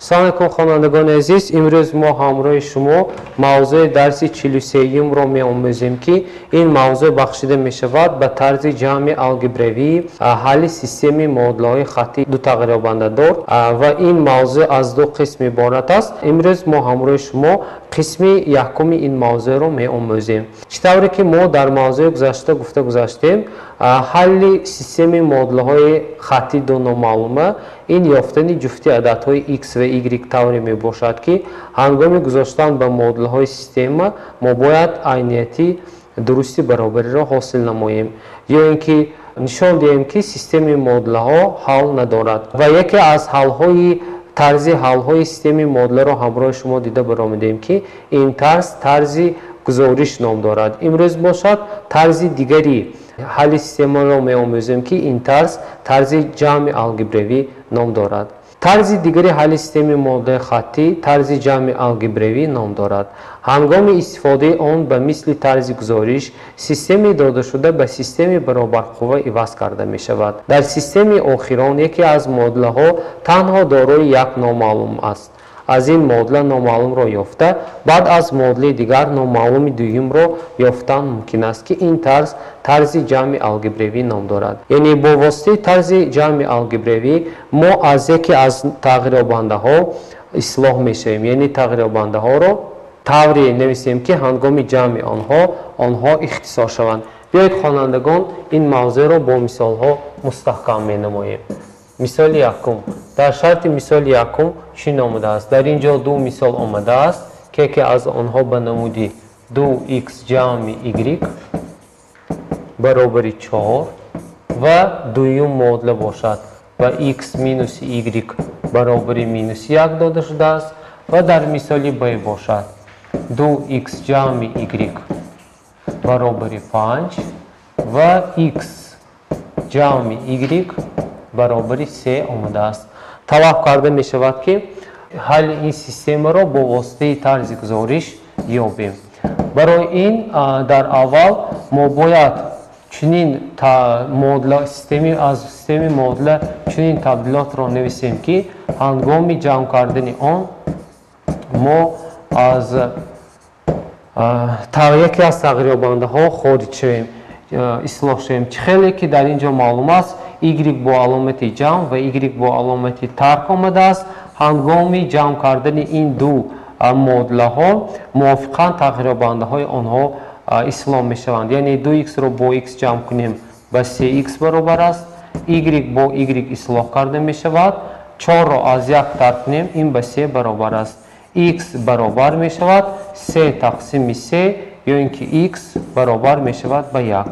Салом алейкум, хонандагони азиз. Имрӯз мо ҳамроҳи шумо мавзӯи дарси 43-юмро меомӯзем, ки ин мавзӯъ бахшида мешавад ба тарзи ҷамъи алгебравии ҳалли системаи муодилаҳои хаттии дутағйирёбандадор ва ин мавзӯъ аз ду қисм иборат аст. Имрӯз мо ҳамроҳи шумо қисми якуми ин мавзӯъро меомӯзем. Чӣ тавре ки мо дар мавзӯи гузашта гуфта гузаштем, ҳалли системаи муодилаҳои хаттии ду номаълума ин ёфтани ҷуфти ададҳои x ва y тавре мебошад, ки ҳангоми гузоштан ба муодилаҳои система мо бояд айнияти дурусти баробариро ҳосил намоем ё ин ки нишон диҳем, ки системаи муодилаҳо ҳал надорад. Ва яке аз ҳалҳои тарзи ҳалҳои системаи муодиларо ҳамроҳи шумо дида баромадем, ки ин тарз тарзи гузориш ном дорад. Имрӯз бошад тарзи дигари ҳалли системаро меомӯзем, ки ин тарз тарзи ҷамъи алгебравӣ ном дорад. Тарзи дигари ҳалли системаи муодилаи хаттӣ тарзи ҷамъи алгебравӣ ном дорад. Ҳангоми истифодаи он ба мисли тарзи гузориш системаи додашуда ба системаи баробарқувва иваз карда мешавад. Дар системаи охирон яке аз муодилаҳо танҳо дорои як номаълум аст. Аз ин муодила номаълумро ёфта, баъд аз муодилаи дигар номаълуми дуюмро ёфтан мумкин аст, ки ин тарз тарзи ҷамъи алгебравӣ ном дорад. Яъне бо воситаи тарзи ҷамъи алгебравӣ мо аз яке аз тағйирёбандаҳо ислоҳ мешавем, яъне тағйирёбандаҳоро тавре нависем, ки ҳангоми ҷамъи онҳо ихтисор шаванд. Биёед, хонандагон, ин мавзӯъро бо мисолҳо мустаҳкам менамоем. Мисоли якум. Дар шарти мисоли якум чӣ омадааст? Дар ин ҷо ду мисол омадааст, ки яке аз онҳо ба намуди 2x ҷамъи y баробари 4 ва дуюм муодила бошад ба x минуси y баробари минуси 1 дода шудааст ва дар мисоли б бошад 2x ҷамъи y баробари 5 ва x ҷамъи y баробари 3 омадааст. Талаб карда мешавад, ки ҳалли ин системаро бо воситаи тарзи гузориш ёбем. Барои ин дар аввал мо бояд чунин аз системаи муодила чунин табдилотро нависем, ки ҳангоми ҷамъ кардани он мо аз яке аз тағйирёбандаҳо хориҷ шавем, ислоҳ шавем. Чӣ хеле ки дар ин ҷо маълум аст, y бо аломати ҷамъ ва y бо аломати тарк омадааст. Ҳангоми ҷамъ кардани ин ду муодилаҳо мувофиқан тағйирёбандаҳои онҳо ислоҳ мешаванд. Яъне 2x-ро бо x ҷамъ кунем, ба 3x баробар аст, y бо y ислоҳ карда мешавад, 4-ро аз 1 тарк кунем, ин ба 3 баробар аст. X баробар мешавад 3 тақсими 3 ё ин ки x баробар мешавад ба 1.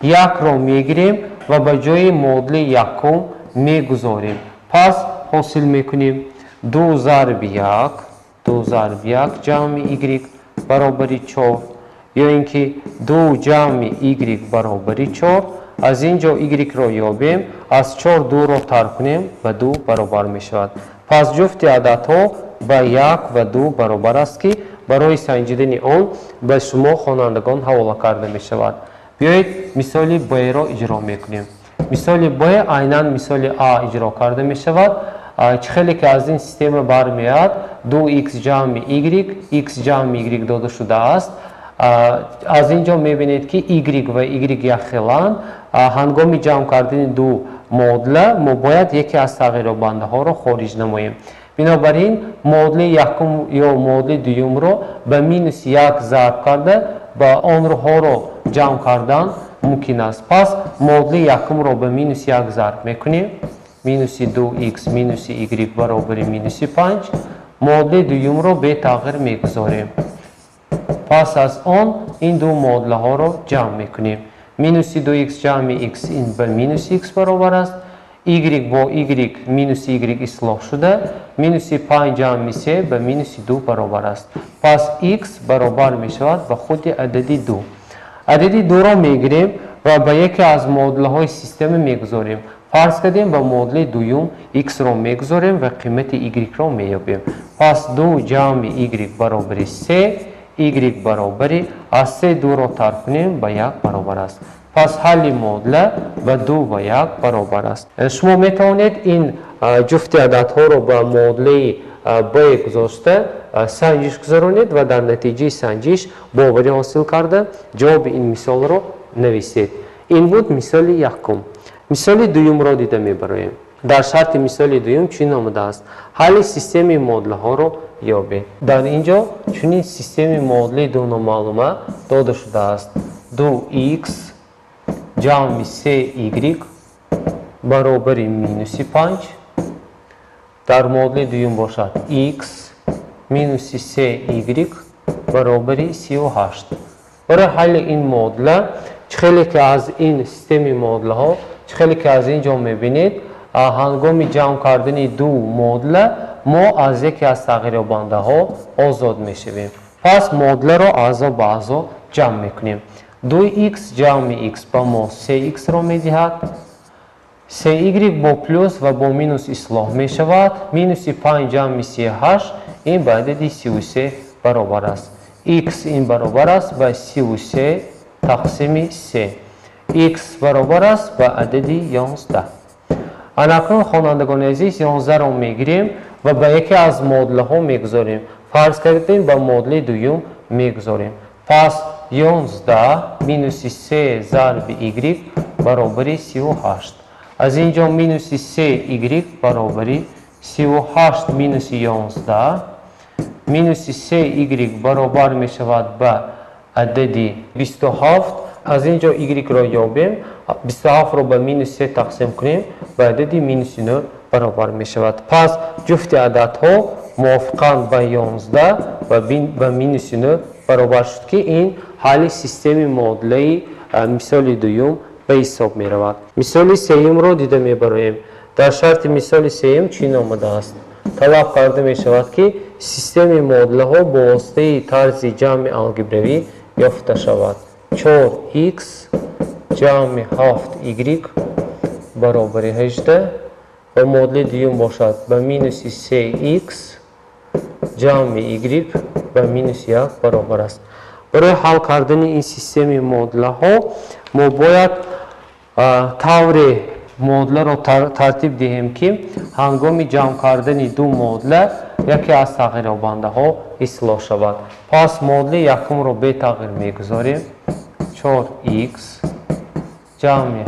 1-ро мегирем ва ба ҷои муодилаи якум мегузорем. Пас ҳосил мекунем 2 зарби 1, 2 зарби 1 ҷамъи y баробари 4 ё ин ки 2 ҷамъи y баробари 4. Аз ин ҷо y-ро ёбем, аз 4 2-ро тарк кунем, ба 2 баробар мешавад. Пас ҷуфти ададҳо ба 1 ва 2 баробар аст, ки барои санҷидани он ба шумо хонандагон ҳавола карда мешавад. Биёед, мисоли б-ро иҷро мекунем. Мисоли б айнан мисоли а иҷро карда мешавад. Чӣ хеле ки аз ин система бармеояд, 2x ҷамъи y, x ҷамъи y дода шудааст. Аз ин ҷо мебинед, ки y ва y якхеланд. Ҳангоми ҷамъ кардани ду муодила мо бояд яке аз тағйирёбандаҳоро хориҷ намоем. Бинобар ин муодилаи якум ё муодилаи дуюмро ба минуси 1 зарб карда ба онҳоро ҷамъ кардан мумкин аст. Пас муодилаи якумро ба минуси 1 зарб мекунем, минуси 2x минуси y баробари минуси 5. Муодилаи дуюмро бетағйир мегузорем. Пас аз он ин ду муодилаҳоро ҷамъ мекунем. Минуси 2x ҷамъи x ин ба минуси x баробар аст, y бо y минуси y ислоҳ шуда, минуси 5 ҷамъи 3 ба минуси 2 баробар аст. Пас x баробар мешавад ба худи адади 2. Адади 2-ро мегирем ва ба яке аз муодилаҳои система мегузорем. Фарз кардем, ба муодилаи дуюм x-ро мегузорем ва қимати y-ро меёбем. Пас 2 ҷамъи y баробари 3, y баробари аз 3 2-ро тарк кунем, ба 1 баробар аст. Пас ҳалли муодила ба 2 ва 1 баробар аст. Шумо метавонед ин ҷуфти ададҳоро ба муодилаи Б гузошта санҷиш гузаронед ва дар натиҷаи санҷиш боварӣ ҳосил карда ҷавоби ин мисолро нависед. Ин буд мисоли якум. Мисоли дуюмро дида мебароем. Дар шарти мисоли дуюм чунин омадааст: ҳалли системаи муодилаҳоро ёбед. Дар ин ҷо чунин системаи муодилаи дуномаълума дода шудааст: 2x ҷамъи 3y баробари минуси 5. Дар муодилаи дуюм бошад x минуси 3y баробари 38. Барои ҳалли ин муодила, чӣ хеле ки аз ин системаи муодилаҳо, чӣ хеле ки аз ин ҷо мебинед, ҳангоми ҷамъ кардани ду муодила мо аз яке аз тағйирёбандаҳо озод мешавем. Пас муодиларо аъзо ба аъзо ҷамъ мекунем. 2x ҷамъи x ба мо 3x-ро медиҳад. 3y бо плюс ва бо минус ислоҳ мешавад. Минуси 5 ҷамъи 38 ин ба адади 33 баробар аст. X ин баробар аст ба 33 тақсими 3. X баробар аст ба адади 11. Анакнун, хонандагони азиз, 11-ро мегирем ва ба яке аз муодилаҳо мегузорем. Фарз кардем, ба муодилаи дуюм мегузорем. Пас 11 минуси 3 зарби y баробари 38. Аз ин ҷо минуси 3y баробари 38 минуси 11. Минуси 3y баробар мешавад ба адади 27. Аз ин ҷо y-ро ёбем. 27-ро ба минус 3 тақсим кунем, ба адади минуси 9 баробар мешавад. Пас ҷуфти ададҳо мувофиқан ба 11 ва ба минуси 9 баробар шуд, ки ин ҳалли системаи муодилаи мисоли дуюм ба ҳисоб меравад. Мисоли сеюмро дида мебароем. Дар шарти мисоли сеюм чунин омадааст: талаб карда мешавад, ки системаи муодилаҳо бо воситаи тарзи ҷамъи алгебравӣ ёфта шавад. 4x ҷамъи 7y баробари 18 ва муодилаи дуюм бошад ба минуси 3x ҷамъи y ба минуси 1 баробар аст. Барои ҳал кардани ин системаи муодилаҳо мо бояд тавре муодиларо тартиб диҳем, ки ҳангоми ҷамъ кардани ду муодила яке аз тағйирёбандаҳо ислоҳ шавад. Пас муодилаи якумро бетағйир мегузорем: 4x ҷамъи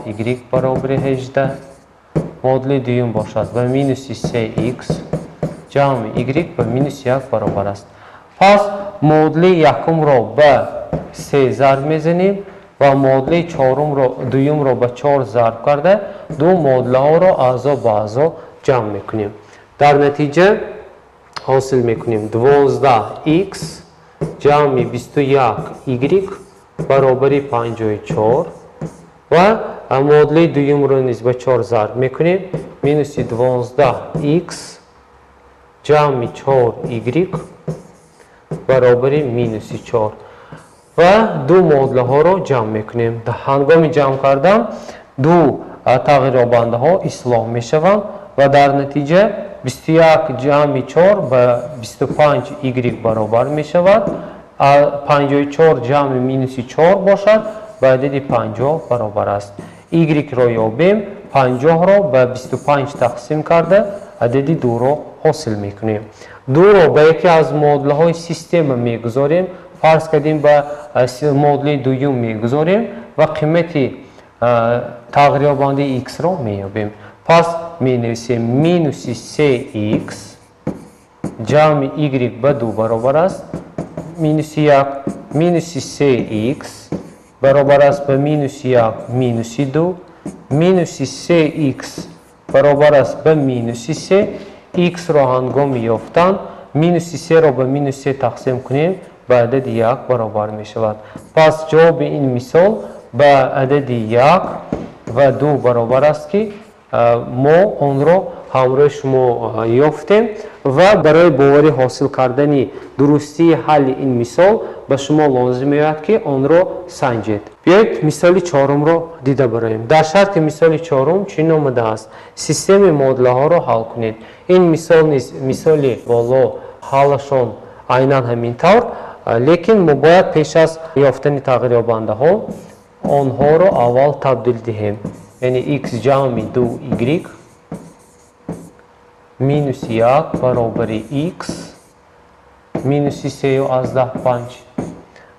7y баробари 18. Муодилаи дуюм бошад ба минуси 3x ҷамъи y ба минуси 1 баробар аст. Пас муодилаи якумро ба 3 зарб мезанем ва муодилаи дуюмро ба 4 зарб карда ду муодилаҳоро аъзо ба аъзо ҷамъ мекунем. Дар натиҷа ҳосил мекунем 12x ҷамъи 21y баробари 54 ва муодилаи дуюмро низ ба 4 зарб мекунем: минуси 12x ҷамъи 4y баробари минуси 4 ва ду муодилаҳоро ҷамъ мекунем. Ҳангоми ҷамъ кардан ду тағйирёбандаҳо ислоҳ мешаванд ва дар натиҷа 21 ҷамъи 4 ба 25y баробар мешавад. 54 ҷамъи минуси 4 бошад ба адади 50 баробар аст. Y-ро ёбем, 50-ро ба 25 тақсим карда адади 2-ро ҳосил мекунем. 2-ро ба яке аз муодилаҳои система мегузорем. Фарз кардем, ба муодилаи дуюм мегузорем ва қимати тағйирёбандаи x-ро меёбем. Пас менависем: минуси 3x ҷамъи y ба 2 баробар аст минуси 1, минуси 3x баробар аст ба минуси 1 минуси 2, минуси 3x баробар аст ба минуси 3. X-ро ҳангоми ёфтан минуси 3-ро ба минус 3 тақсим кунем, ба адади 1 баробар мешавад. Пас ҷавоби ин мисол ба адади 1 ва 2 баробар аст, ки мо онро ҳамроҳи шумо ёфтем. Ва барои боварӣ ҳосил кардани дурустии ҳалли ин мисол ба шумо лозим меояд, ки онро санҷед. Биёед, мисоли чорумро дида бароем. Дар шарти мисоли чорум чунин омадааст: системаи муодилаҳоро ҳал кунед. Ин мисол низ мисоли боло ҳаллашон айнан ҳамин тавр, лекин мо бояд пеш аз ёфтани тағйирёбандаҳо онҳоро аввал табдил диҳем, яъне x ҷамъи 2y минуси 1 баробари x минуси 3,5.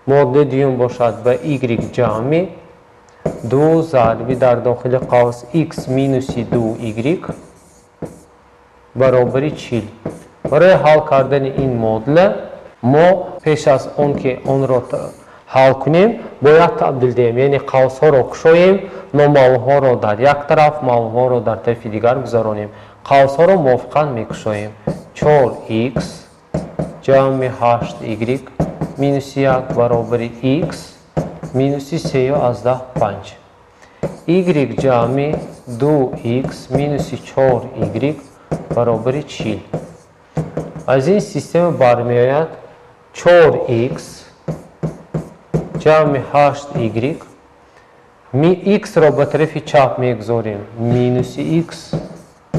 Модули дуюм бошад ба y ҷамъи 2 зарби дар дохили қавс x минуси 2y баробари 40. Барои ҳал кардани ин модула мо пеш аз он ки онро ҳал кунем, бояд табдил диҳем, яъне қавсҳоро кушоем, номаълумҳоро дар як тараф, маълумҳоро дар тарафи дигар гузаронем. Қавсҳоро мувофиқан мекушоем. 4x ҷамъи 8y минуси 1 баробари x минуси 3,5. Y ҷамъи 2x минуси 4y баробари 40. Аз ин система бармеояд 4x ҷамъи 8y, x-ро ба тарафи чап мегузорем, минуси x,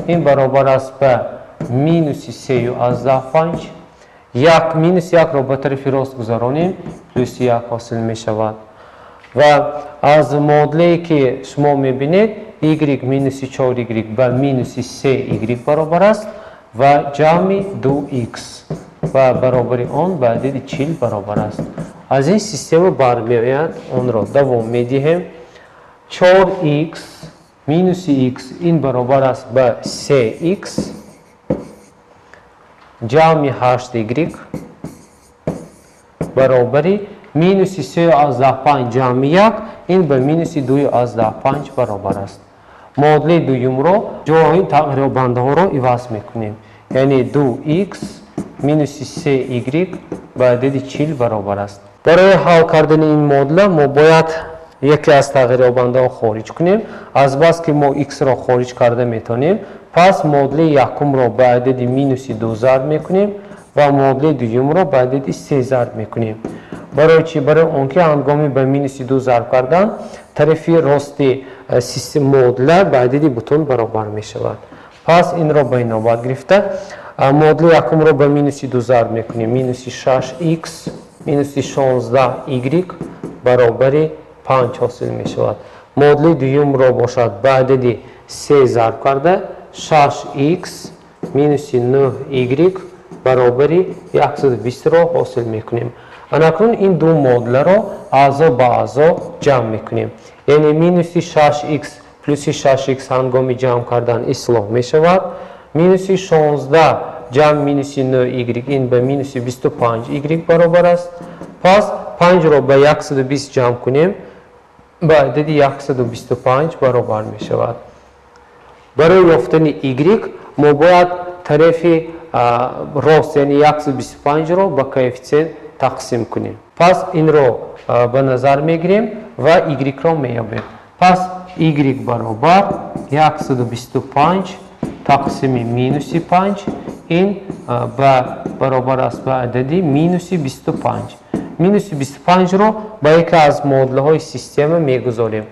ин баробар аст ба минуси 3,5. 1 минуси 1-ро ба тарафи рост гузаронем, плюси 1 ҳосил мешавад. Ва аз модуле ки шумо мебинед, y минуси 4y ба минуси 3y баробар аст ва ҷамъи 2x ва баробари он ба адади 40 баробар аст. Аз ин система бармеояд, онро давом медиҳем. 4x минуси x ин баробар аст ба 3x ҷамъи 8y баробари минуси 3,5 ҷамъи 1 ин ба минуси 2,5 баробар аст. Модули дуюмро ҷои тағйирёбандаҳоро иваз мекунем, яъне 2x минуси 3y ба адади 40 баробар аст. Барои ҳал кардани ин модула мо бояд яке аз тағйирёбандаҳо хориҷ кунем. Азбаски мо x-ро хориҷ карда метавонем, пас модули якумро ба адади минуси 2 зарб мекунем ва модули дуюмро ба адади 3 зарб мекунем. Барои чӣ? Барои он ки ҳангоми ба минуси 2 зарб кардан тарафи рости модула ба адади бутун баробар мешавад. Пас инро ба инобат гирифта модули якумро ба минуси 2 зарб мекунем. Минуси 6x минуси 16y баробари 5 ҳосил мешавад. Модули дуюмро бошад ба адади 3 зарб карда 6x минуси 9y баробари 120-ро ҳосил мекунем. Анакнун ин ду модуларо аъзо ба аъзо ҷамъ мекунем. Яъне минуси 6x плюси 6x ҳангоми ҷамъ кардан ислоҳ мешавад. Минуси 16 ҷамъ минуси 9y ин ба минуси 25y баробар аст. Пас 5-ро ба 120 ҷамъ кунем, ба адади 125 баробар мешавад. Барои ёфтани y мо бояд тарафи рост, яъне 125-ро ба коэффициент тақсим кунем. Пас инро ба назар мегирем ва y-ро меёбем. Пас y баробар 125 тақсими минуси 5 ин баробар аст ба адади минуси 25. Минуси 25-ро ба яке аз модулҳои система мегузорем.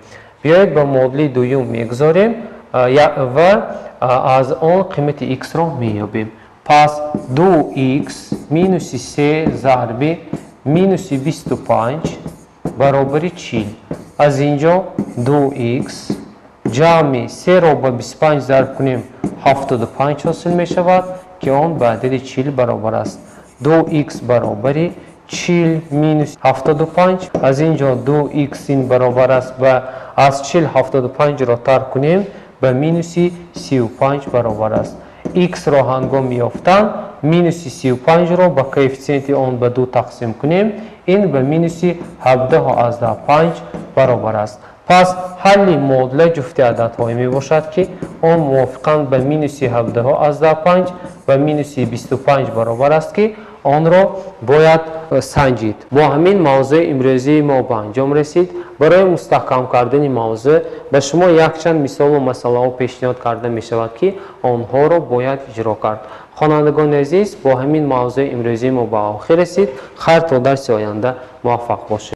Биёед ба модули дуюм мегузорем ва аз он қимати x-ро меёбем. Пас 2x минуси 3 зарби минуси 25 баробари 40. Аз инҷо 2x ҷамъи 3-ро ба 25 зарб кунем, 75 ҳосил мешавад, ки он ба адади 40 баробар аст. 2x баробари 40 минус 75. Аз инҷо 2x ин баробар аст ба аз 40 75-ро тарк кунем, ба минуси 35 баробар аст. X-ро ҳангоми ёфтан минуси 35-ро ба коэффициенти он ба 2 тақсим кунем, ин ба минуси 17,5 баробар аст. Пас ҳалли модула ҷуфти ададҳое мебошад, ки он мувофиқан ба минуси 17,5 ва минуси 25 баробар аст, ки онро бояд санҷид. Бо ҳамин мавзӯи имрӯзии мо ба анҷом расид. Барои мустаҳкам кардани мавзӯъ ба шумо якчанд мисолу масъалаҳо пешниҳод карда мешавад, ки онҳоро бояд иҷро кард. Хонандагони азиз, бо ҳамин мавзӯи имрӯзии мо ба охир расид. Хайр, то дарси оянда муваффақ бошед.